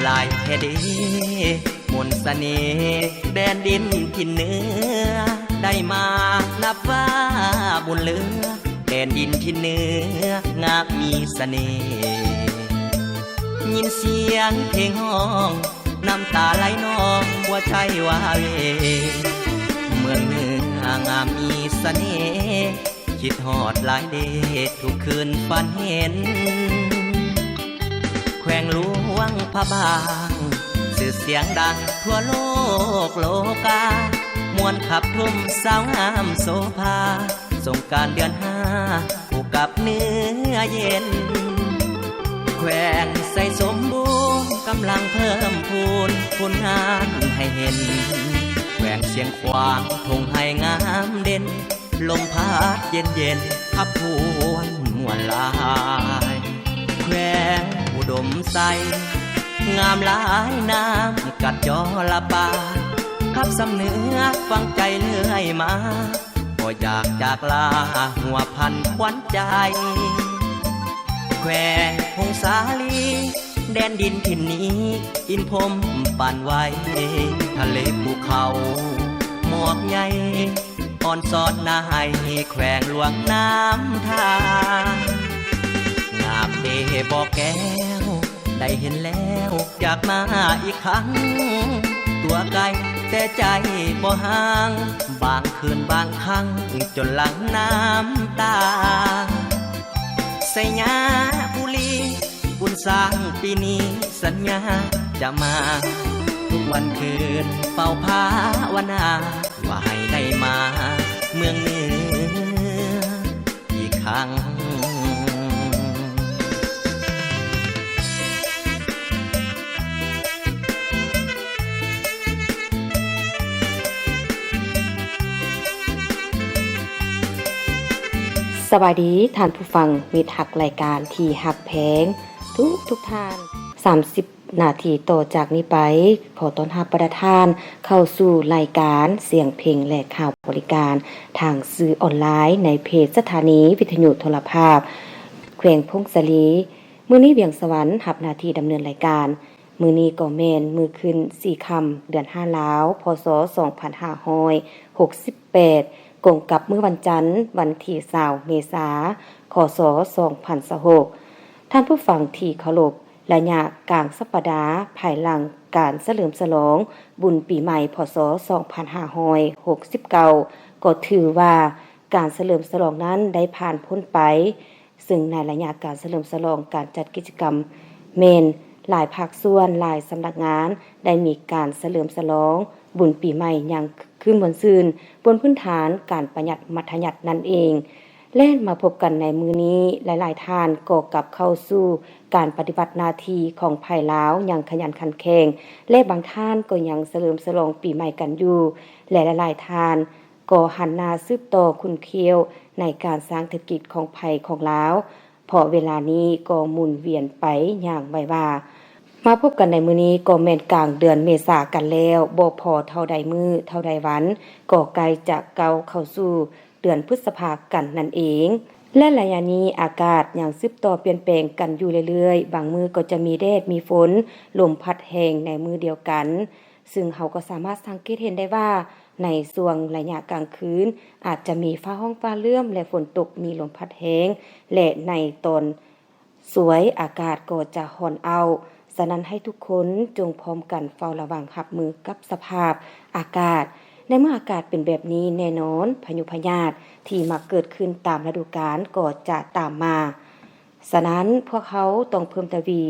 ຫຼາຍແທ້ເດ ມົນສະເໜ່ແດນດິນຖິ່ນເໜືອ ໄດ້ມານັບວ່າບຸນເຫຼືອ ແດນດິນຖິ່ນເໜືອງາມມີສະເໜ່ ຍິນສຽງເພງຮ້ອງ ນ້ຳຕາໄຫຼນອງ ຫົວໃຈວາເວ ເມືອງເໜືອງາມມີສະເໜ່ ຄິດຮອດຫຼາຍເດ ທຸກຄືນຝັນເຫັນ ແຂວງຫຼວງພະບາງ ຊື່ສຽງດັງທົ່ວໂລກໂລກາ ມ່ວນຂັບທຸ່ມສາວງາມໂສພາ ສົງການເດືອນຫ້າ ຄູ່ກັບເໜືອເຢັນ ແຂວງໄຊສົມບູນ ກຳລັງເພີ່ມພູນ ຜົນງານໃຫ້ເຫັນ ແຂວງຊຽງຂວາງ ທົ່ງໄຮ່ງາມເດັ່ນ ລົມພັດເຢັນໆ ຂັບຫວນມ່ວນຫຼາຍ ແຂວງອຸດົມໄຊ ງາມຫຼາຍນ້ຳກັດຈໍລະປາ ຂັບສ່ຳເໜືອຝັ່ງໃຈເລື້ອຍມາ ບໍ່ຢາກຈາກລາຫົວພັນຂວັນໃຈ ແຂວງຜົ້ງສາລີ ແດນດິນຖິ່ນນີ້ ອິນພົມປານໄວ ທະເລພູເຂົາໝອກໃຫຍ່ ອອນສອນນາໄຮ ແຂວງຫຼວງນ້ຳທາ ງາມເດບໍ່ແກ້ວ ໄດ້ເຫັນແລ້ວ ຢາກມາອີກຄັ້ງ ຕົວໄກແຕ່ໃຈບໍ່ຫ່າງ ບາງຄືນບາງຄັ້ງ ຈົນຫຼັ່ງນ້ຳຕາ ໄຊຍະບູລີ ບຸນຊ້າງປີນີ້ ສັນຍາຈະມາ ທຸກວັນຄືນເຝົ້າພາວະນາ ວ່າໃຫ້ໄດ້ມາເມືອງເໜືອອີກຄັ້ງ. ສະບາຍດີທ່ານຜູ້ຟັງມິດຮັກລາຍການທີ່ຮັກແພງທຸກໆທ່ານ. ສາມສິບນາທີຕໍ່ຈາກນີ້ໄປ ຂໍຕ້ອນຮັບບັນດາທ່ານເຂົ້າສູ່ລາຍການສຽງເພງ ແລະ ຂ່າວບໍລິການ ທາງສື່ອອນລາຍ ໃນເພຈສະຖານີວິທະຍຸໂທລະພາບແຂວງຜົ້ງສາລີ. ມື້ນີ້ວຽງສະຫວັນຮັບໜ້າທີ່ດຳເນີນລາຍການ. ມື້ນີ້ກໍແມ່ນມື້ຂຶ້ນສີ່ຄ່ຳ ເດືອນຫ້າລາວ ພ.ສ. ສອງພັນຫ້າຮ້ອຍຫົກສິບແປດ ກົງກັບມື້ວັນຈັນ ວັນທີຊາວ ເມສາ ຄ.ສ. ສອງພັນຊາວຫົກ. ທ່ານຜູ້ຟັງທີ່ເຄົາລົບ, ໄລຍະກາງສັບປະດາ ພາຍຫຼັງການສະເຫຼີມສະຫຼອງບຸນປີໃໝ່ ພ.ສ. ສອງພັນຫ້າຮ້ອຍຫົກສິບເກົ້າ ກໍຖືວ່າການສະເຫຼີມສະຫຼອງນັ້ນໄດ້ຜ່ານພົ້ນໄປ. ເຊິ່ງໃນໄລຍະການສະເຫຼີມສະຫຼອງການຈັດກິດຈະກຳ ແມ່ນຫຼາຍພາກສ່ວນ, ຫຼາຍສຳນັກງານ ໄດ້ມີການສະເຫຼີມສະຫຼອງບຸນປີໃໝ່ຢ່າງຄຶກຄື້ນມ່ວນຊື່ນ ບົນພື້ນຖານການປະຢັດມັດທະຍັດນັ້ນເອງ. ແລະ ມາພົບກັນໃນມື້ນີ້, ຫຼາຍໆທ່ານກໍກັບເຂົ້າສູ່ການປະຕິບັດໜ້າທີ່ຂອງໃຜລາວຢ່າງຂະຫຍັນຂັນແຂງ ແລະ ບາງທ່ານກໍຍັງສະເຫຼີມສະຫຼອງປີໃໝ່ກັນຢູ່ ແລະ ຫຼາຍໆທ່ານ ກໍຫັນໜ້າສືບຕໍ່ຂຸ້ນຂ້ຽວໃນການສ້າງເສດຖະກິດຂອງໃຜຂອງລາວ, ເພາະເວລານີ້ກໍໝູນວຽນໄປຢ່າງໄວວາ. ມາພົບກັນໃນມື້ນີ້ກໍແມ່ນກາງເດືອນເມສາກັນແລ້ວ, ບໍ່ພໍເທົ່າໃດມື້ເທົ່າໃດວັນ ກໍໃກ້ຈະກ້າວເຂົ້າສູ່ເດືອນພຶດສະພາກັນນັ້ນເອງ. ແລະ ໄລຍະນີ້ອາກາດຍັງສືບຕໍ່ປ່ຽນແປງກັນຢູ່ເລື້ອຍໆ, ບາງມື້ກໍຈະມີແດດມີຝົນ, ລົມພັດແຮງໃນມື້ດຽວກັນ. ຊຶ່ງເຮົາກໍສາມາດສັງເກດເຫັນໄດ້ວ່າ ໃນຊ່ວງໄລຍະກາງຄືນ ອາດຈະມີຟ້າຮ້ອງຟ້າເຫຼື້ອມ ແລະ ຝົນຕົກ, ມີລົມພັດແຮງ ແລະ ໃນຕອນສວຍອາກາດກໍຈະຮ້ອນອ້າວ. ສະນັ້ນໃຫ້ທຸກຄົນຈົ່ງພ້ອມກັນເຝົ້າລະວັງຮັບມືກັບສະພາບອາກາດ. ໃນເມື່ອອາກາດເປັນແບບນີ້, ແນ່ນອນພະຍຸພະຍາດທີ່ມັກເກີດຂຶ້ນຕາມລະດູການກໍຈະຕາມມາ. ສະນັ້ນພວກເຮົາຕ້ອງເພີ່ມທະວີ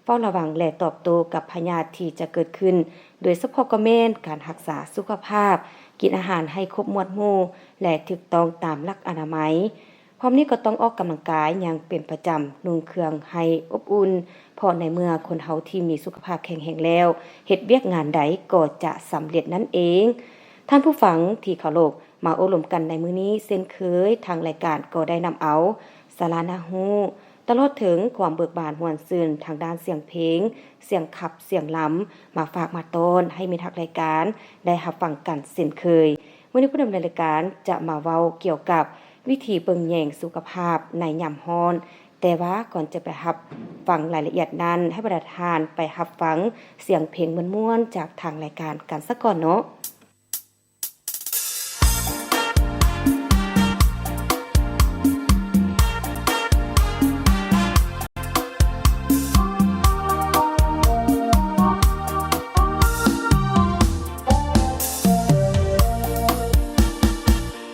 ເຝົ້າລະວັງ ແລະ ຕອບໂຕ້ກັບພະຍາດທີ່ຈະເກີດຂຶ້ນ, ໂດຍສະເພາະກໍແມ່ນການຮັກສາສຸຂະພາບ, ກິນອາຫານໃຫ້ຄົບໝວດໝູ່ ແລະ ຖືກຕ້ອງຕາມຫຼັກອະນາໄມ. ພ້ອມນີ້ກໍຕ້ອງອອກກຳລັງກາຍຢ່າງເປັນປະຈຳ, ນຸ່ງເຄື່ອງໃຫ້ອົບອຸ່ນ, ເພາະໃນເມື່ອຄົນເຮົາທີ່ມີສຸຂະພາບແຂງແຮງແລ້ວ, ເຮັດວຽກງານໃດກໍຈະສຳເລັດນັ້ນເອງ. ທ່ານຜູ້ຟັງທີ່ເຄົາລົບ, ມາໂອ້ລົມກັນໃນມື້ນີ້ເຊັ່ນເຄີຍ, ທາງລາຍການກໍໄດ້ນຳເອົາສາລະໜ້າຮູ້ ຕະຫຼອດເຖິງຄວາມເບີກບານມ່ວນຊື່ນທາງດ້ານສຽງເພງ, ສຽງຂັບ, ສຽງລຳ ມາຝາກມາຕ້ອນໃຫ້ມິດຮັກລາຍການໄດ້ຮັບຟັງກັນເຊັ່ນເຄີຍ. ມື້ນີ້ຜູ້ດຳເນີນລາຍການຈະມາເວົ້າກ່ຽວກັບວິທີເບິ່ງແຍງສຸຂະພາບໃນຍາມຮ້ອນ ແຕ່ວ່າກ່ອນຈະໄປຮັບຟັງລາຍລະອຽດນັ້ນ, ໃຫ້ບັນດາທ່ານໄປຮັບຟັງສຽງເພງມ່ວນໆ ຈາກທາງລາຍການກັນສາກ່ອນເນາະ.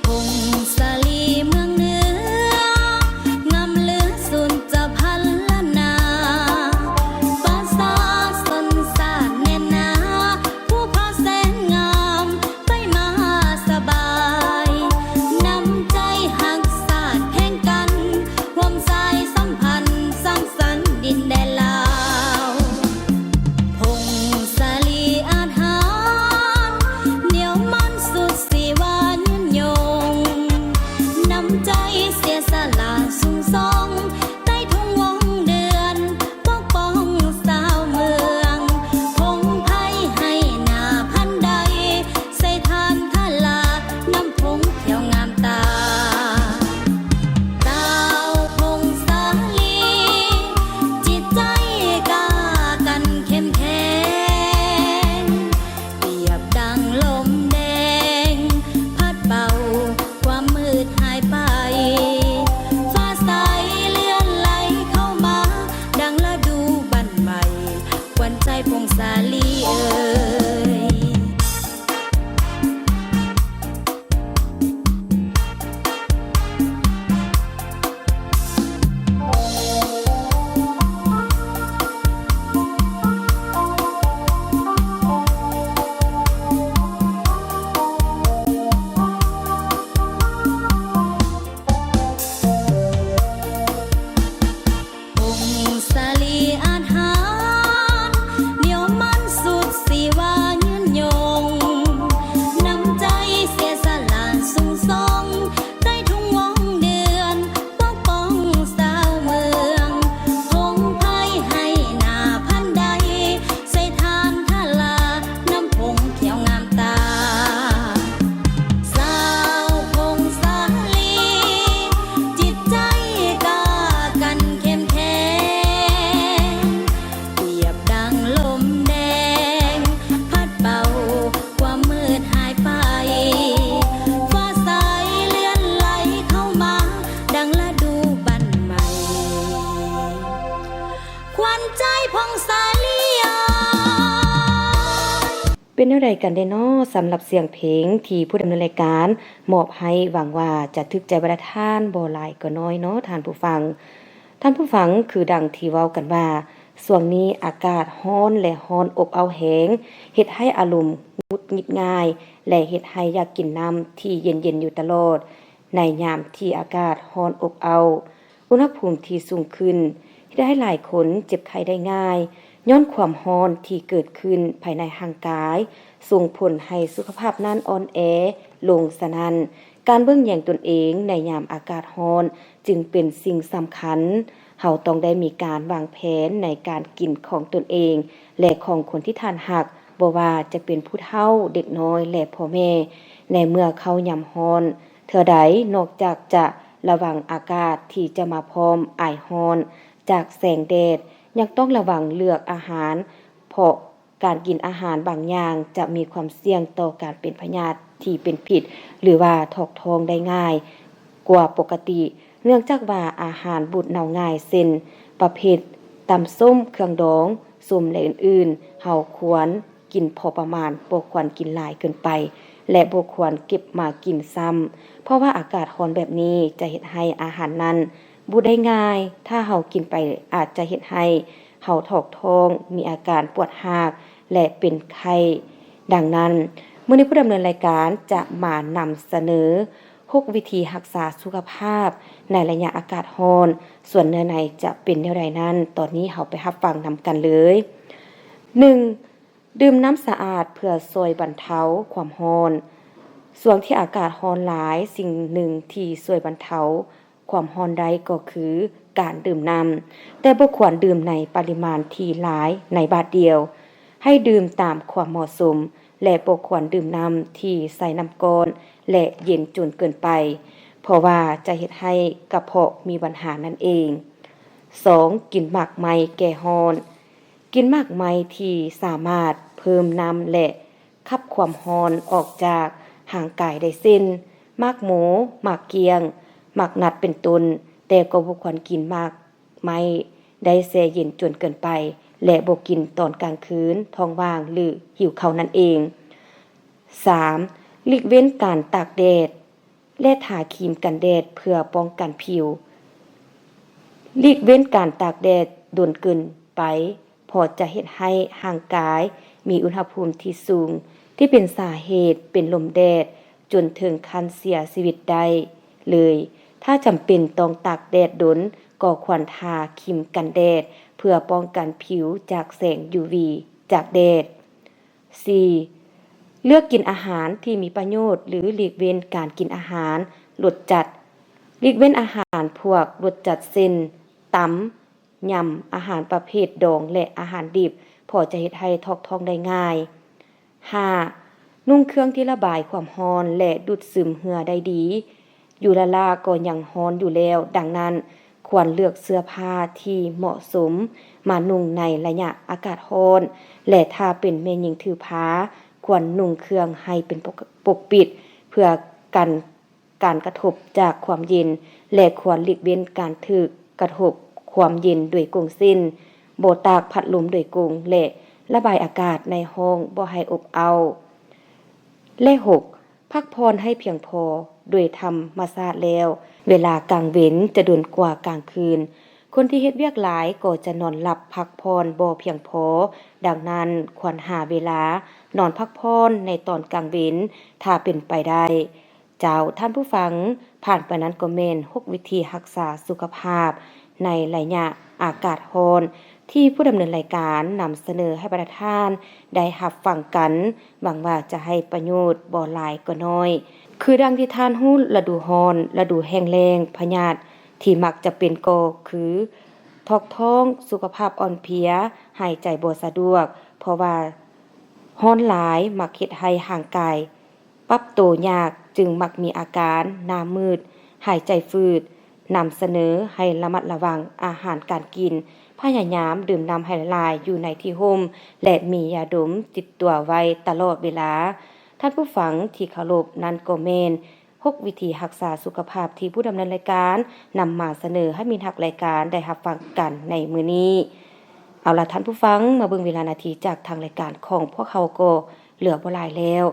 ພົງສາລີເມືອງເໜືອ ງາມເຫຼືອສຸດຈະພັນລະນາ ປະຊາຊົນຊາດແໜ້ນໜາ ຜູ້ພາແສນງາມ ໄປມາສະບາຍ ນ້ຳໃຈຮັກຊາດແຂ່ງກັນ ຮ່ວມສາຍສຳພັນ ສ້າງສັນດິນແດນລາວ ພົງສາລີອາດຫານ ໜຽວໝັ້ນສຸດຊີວາຍືນຍົງ ນ້ຳໃຈເສຍສະຫຼະສູງສ່ອງ ໃຕ້ທຸ່ງວົງເດືອນ ປົກປ້ອງຊາວເມືອງ ພົງໄພໄຮ່ນາພັນໃດ ໃສ່ຖ່ານທາລາ ນ້ຳຜົງຂຽວງາມຕາ ຊາວຜົງສາລີ ຈິດໃຈກ້າກັນເຂັ້ມແຂງ ປຽບດັ່ງລົມແດງ ພັດເປົ່າຄວາມມືດຫາຍໄປ ຟ້າໃສເລື່ອນໄຫຼເຂົ້າມາ ດັ່ງລະດູບັ້ນໃໝ່ ຂວັນໃຈຜົງສາລີເອີຍ. ພົງສາລີອາດຫານ ໜຽວໝັ້ນສຸດຊີວາຍືນຍົງ ນ້ຳໃຈເສຍສະຫຼະສູງສ່ອງ ໃຕ້ທຸ່ງວົງເດືອນ ປົກປ້ອງຊາວເມືອງ ພົງໄພໄຮ່ນາພັນໃດ ໃສ່ຖ່ານທາລາ ນ້ຳຜົງຂຽວງາມຕາ ຊາວຜົງສາລີ ຈິດໃຈກ້າກັນເຂັ້ມແຂງ ປຽບດັ່ງລົມແດງ ພັດເປົ່າຄວາມມືດຫາຍໄປ ຟ້າໃສເລື່ອນໄຫຼເຂົ້າມາ ດັ່ງລະດູບັ້ນໃໝ່ ຂວັນໃຈຜົງສາລີເອີຍ. ເປັນແນວໃດກັນແດ່ເນາະ ສຳລັບສຽງເພງທີ່ຜູ້ດຳເນີນລາຍການມອບໃຫ້? ຫວັງວ່າຈະຖືກໃຈບັນດາທ່ານບໍ່ຫຼາຍກໍໜ້ອຍເນາະທ່ານຜູ້ຟັງ. ທ່ານຜູ້ຟັງ, ຄືດັ່ງທີ່ເວົ້າກັນວ່າ ຊ່ວງນີ້ອາກາດຮ້ອນ ແລະ ຮ້ອນອົບເອົ້າແຮງ, ເຮັດໃຫ້ອາລົມຫງຸດຫງິດງ່າຍ ແລະ ເຮັດໃຫ້ຢາກກິນນ້ຳທີ່ເຢັນໆຢູ່ຕະຫຼອດ ໃນຍາມທີ່ອາກາດຮ້ອນອົບເອົ້າ. ອຸນຫະພູມທີ່ສູງຂຶ້ນ ເຮັດໃຫ້ຫຼາຍຄົນເຈັບໄຂ້ໄດ້ງ່າຍ ຍ້ອນຄວາມຮ້ອນທີ່ເກີດຂຶ້ນພາຍໃນຮ່າງກາຍ ສົ່ງຜົນໃຫ້ສຸຂະພາບນັ້ນອ່ອນແອລົງ. ສະນັ້ນ, ການເບິ່ງແຍງຕົນເອງໃນຍາມອາກາດຮ້ອນຈຶ່ງເປັນສິ່ງສຳຄັນ. ເຮົາຕ້ອງໄດ້ມີການວາງແຜນໃນການກິນຂອງຕົນເອງ ແລະ ຂອງຄົນທີ່ທ່ານຮັກ, ບໍ່ວ່າຈະເປັນຜູ້ເຖົ້າ, ເດັກນ້ອຍ ແລະ ພໍ່ແມ່. ໃນເມື່ອເຂົ້າຍາມຮ້ອນ ເທື່ອໃດ, ນອກຈາກຈະລະວັງອາກາດທີ່ຈະມາພ້ອມອາຍຮ້ອນຈາກແສງແດດ, ຍັງຕ້ອງລະວັງເລືອກອາຫານ, ເພາະການກິນອາຫານບາງຢ່າງຈະມີຄວາມສ່ຽງຕໍ່ການເປັນພະຍາດທີ່ເປັນພິດ ຫຼືວ່າຖອກທ້ອງໄດ້ງ່າຍກວ່າປົກກະຕິ, ເນື່ອງຈາກວ່າອາຫານບູດເນົ່າງ່າຍ ເຊັ່ນ ປະເພດຕຳສົ້ມ, ເຄື່ອງດອງ, ສົ້ມ ແລະ ອື່ນໆ. ເຮົາຄວນ ກິນພໍປະມານ, ບໍ່ຄວນກິນຫຼາຍເກີນໄປ ແລະ ບໍ່ຄວນເກັບມາກິນຊ້ຳ, ເພາະວ່າອາກາດຮ້ອນແບບນີ້ຈະເຮັດໃຫ້ອາຫານນັ້ນບູດໄດ້ງ່າຍ. ຖ້າເຮົາກິນໄປອາດຈະເຮັດໃຫ້ເຮົາຖອກທ້ອງ, ມີອາການປວດຮາກ ແລະ ເປັນໄຂ້. ດັ່ງນັ້ນ, ມື້ນີ້ຜູ້ດຳເນີນລາຍການຈະມານຳສະເໜີ ຫົກວິທີຮັກສາສຸຂະພາບໃນໄລຍະອາກາດຮ້ອນ. ສ່ວນເນື້ອໃນຈະເປັນແນວໃດນັ້ນ, ຕອນນີ້ເຮົາໄປຮັບຟັງນຳກັນເລີຍ. ໜຶ່ງ, ດື່ມນ້ຳສະອາດເພື່ອຊ່ວຍບັນເທົາຄວາມຮ້ອນ. ຊ່ວງທີ່ອາກາດຮ້ອນຫຼາຍ, ສິ່ງໜຶ່ງທີ່ຊ່ວຍບັນເທົາຄວາມຮ້ອນໄດ້ກໍຄືການດື່ມນ້ຳ, ແຕ່ບໍ່ຄວນດື່ມໃນປະລິມານທີ່ຫຼາຍໃນບາດດຽວ. ໃຫ້ດື່ມຕາມຄວາມເໝາະສົມ ແລະ ບໍ່ຄວນດື່ມນ້ຳທີ່ໃສ່ນ້ຳກ້ອນ ແລະ ເຢັນຈົນເກີນໄປ, ເພາະວ່າຈະເຮັດໃຫ້ກະເພາະມີບັນຫານັ້ນເອງ. ສອງ ກິນໝາກໄມ້ແກ້ຮ້ອນ. ກິນໝາກໄມ້ທີ່ສາມາດເພີ່ມນ້ຳ ແລະ ຂັບຄວາມຮ້ອນອອກຈາກຮ່າງກາຍໄດ້ ເຊັ່ນ ໝາກໂມ, ໝາກກ້ຽງ, ໝາກນັດ ເປັນຕົ້ນ, ແຕ່ກໍບໍ່ຄວນກິນໝາກໄມ້ໄດ້ແຊ່ເຢັນຈົນເກີນໄປ ແລະ ບໍ່ກິນຕອນກາງຄືນ, ທ້ອງວ່າງ ຫຼື ຫິວເຂົ້ານັ້ນເອງ. ສາມ ຫຼີກເວັ້ນການຕາກແດດ ແລະ ທາຄຣີມກັນແດດເພື່ອປ້ອງກັນຜິວ. ຫຼີກເວັ້ນການຕາກແດດດົນເກີນໄປ ເພາະຈະເຮັດໃຫ້ຮ່າງກາຍມີອຸນຫະພູມທີ່ສູງ ທີ່ເປັນສາເຫດເປັນລົມແດດ ຈົນເຖິງຂັ້ນເສຍຊີວິດໄດ້ເລີຍ. ຖ້າຈຳເປັນຕ້ອງຕາກແດດດົນ ກໍຄວນທາຄຣີມກັນແດດ ເພື່ອປ້ອງກັນຜິວຈາກແສງ UV ຈາກແດດ. ສີ່ ເລືອກກິນອາຫານທີ່ມີປະໂຫຍດ ຫຼື ຫຼີກເວັ້ນການກິນອາຫານລົດຈັດ. ຫຼີກເວັ້ນອາຫານພວກລົດຈັດ ເຊັ່ນ ຕຳ, ຍຳ, ອາຫານປະເພດດອງ ແລະ ອາຫານດິບ ເພາະຈະເຮັດໃຫ້ຖອກທ້ອງໄດ້ງ່າຍ. ຫ້າ ນຸ່ງເຄື່ອງທີ່ລະບາຍຄວາມຮ້ອນ ແລະ ດູດຊຶມເຫື່ອໄດ້ດີ. ຢູ່ລ້າໆກໍຍັງຮ້ອນຢູ່ແລ້ວ, ດັ່ງນັ້ນ ຄວນເລືອກເສື້ອຜ້າທີ່ເໝາະສົມມານຸ່ງໃນໄລຍະອາກາດຮ້ອນ ແລະ ຖ້າເປັນແມ່ຍິງຖືພາ ຄວນນຸ່ງເຄື່ອງໃຫ້ເປັນປົກ ປົກປິດ ເພື່ອກັນການກະທົບຈາກຄວາມເຢັນ ແລະ ຄວນຫຼີກເວັ້ນການຖືກກະທົບຄວາມເຢັນໂດຍກົງ ເຊັ່ນ ບໍ່ຕາກພັດລົມໂດຍກົງ ແລະ ລະບາຍອາກາດໃນຫ້ອງບໍ່ໃຫ້ອົບເອົ້າ. ແລະ ຫົກ ພັກຜ່ອນໃຫ້ພຽງພໍ. ໂດຍທຳມະຊາດແລ້ວ ເວລາກາງເວັນຈະດົນກວ່າກາງຄືນ. ຄົນທີ່ເຮັດວຽກຫຼາຍກໍຈະນອນຫຼັບພັກຜ່ອນບໍ່ພຽງພໍ, ດັ່ງນັ້ນ ຄວນຫາເວລານອນພັກຜ່ອນໃນຕອນກາງເວັນ ຖ້າເປັນໄປໄດ້. ເຈົ້າ, ທ່ານຜູ້ຟັງ, ຜ່ານໄປນັ້ນກໍແມ່ນຫົກວິທີຮັກສາສຸຂະພາບໃນໄລຍະອາກາດຮ້ອນ ທີ່ຜູ້ດຳເນີນລາຍການນຳສະເໜີໃຫ້ບັນດາທ່ານໄດ້ຮັບຟັງກັນ. ຫວັງວ່າຈະໃຫ້ປະໂຫຍດບໍ່ຫຼາຍກໍໜ້ອຍ. ຄືດັ່ງທີ່ທ່ານຮູ້, ລະດູຮ້ອນ, ລະດູແຫ້ງແລ້ງ, ພະຍາດທີ່ມັກຈະເປັນກໍຄື ຖອກທ້ອງ, ສຸຂະພາບອ່ອນເພຍ, ຫາຍໃຈບໍ່ສະດວກ, ເພາະວ່າຮ້ອນຫຼາຍມັກເຮັດໃຫ້ຮ່າງກາຍ ປັບໂຕຍາກ, ຈຶ່ງມັກມີອາການໜ້າມືດ, ຫາຍໃຈຝືດ. ນຳສະເໜີໃຫ້ລະມັດລະວັງອາຫານການກິນ, ພະຍາຍາມດື່ມນ້ຳໃຫ້ຫຼາຍ, ຢູ່ໃນທີ່ຮົ່ມ ແລະ ມີຢາດົມຕິດຕົວໄວ້ຕະຫຼອດເວລາ. ທ່ານຜູ້ຟັງທີ່ເຄົາລົບ, ນັ້ນກໍແມ່ນຫົກວິທີຮັກສາສຸຂະພາບທີ່ຜູ້ດຳເນີນລາຍການນຳມາສະເໜີໃຫ້ມິດຮັກລາຍການໄດ້ຮັບຟັງກັນໃນມື້ນີ້. ເອົາລະທ່ານຜູ້ຟັງ, ມາເບິ່ງເວລານາທີຈາກທາງລາຍການຂອງພວກເຮົາກໍ ເຫຼືອບໍ່ຫຼາຍແລ້ວ.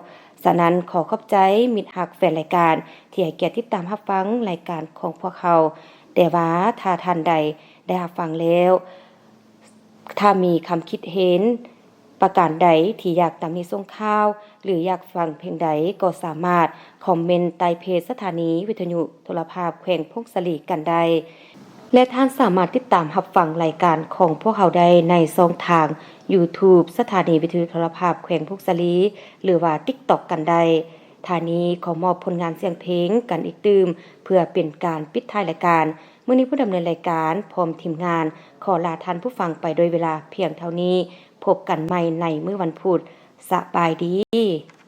ສະນັ້ນ ຂໍຂອບໃຈມິດຮັກແຟນລາຍການທີ່ໃຫ້ກຽດຕິດຕາມຮັບຟັງລາຍການຂອງພວກເຮົາ. ແຕ່ວ່າຖ້າທ່ານໃດໄດ້ຮັບຟັງແລ້ວ, ຖ້າມີຄຳຄິດເຫັນປະການໃດທີ່ຢາກຕຳໜິສົ່ງຂ່າວ ຫຼື ຢາກຟັງເພງໃດ ກໍສາມາດຄອມເມັນໃຕ້ເພຈສະຖານີວິທະຍຸ ໂທລະພາບແຂວງຜົ້ງສາລີກັນໄດ້ ແລະ ທ່ານສາມາດຕິດຕາມຮັບຟັງລາຍການຂອງພວກເຮົາໄດ້ໃນຊ່ອງທາງ YouTube ສະຖານີວິທະຍຸໂທລະພາບແຂວງຜົ້ງສາລີ ຫຼືວ່າ TikTok ກັນໄດ້. ທ່ານນີ້ຂໍມອບຜົນງານສຽງເພງກັນອີກຕື່ມ ເພື່ອເປັນການປິດທ້າຍລາຍການ. ມື້ນີ້ຜູ້ດຳເນີນລາຍການພ້ອມທີມງານ ຂໍລາທ່ານຜູ້ຟັງໄປດ້ວຍເວລາພຽງເທົ່ານີ້. ພົບກັນໃໝ່ໃນມື້ວັນພຸດ. ສະບາຍດີ.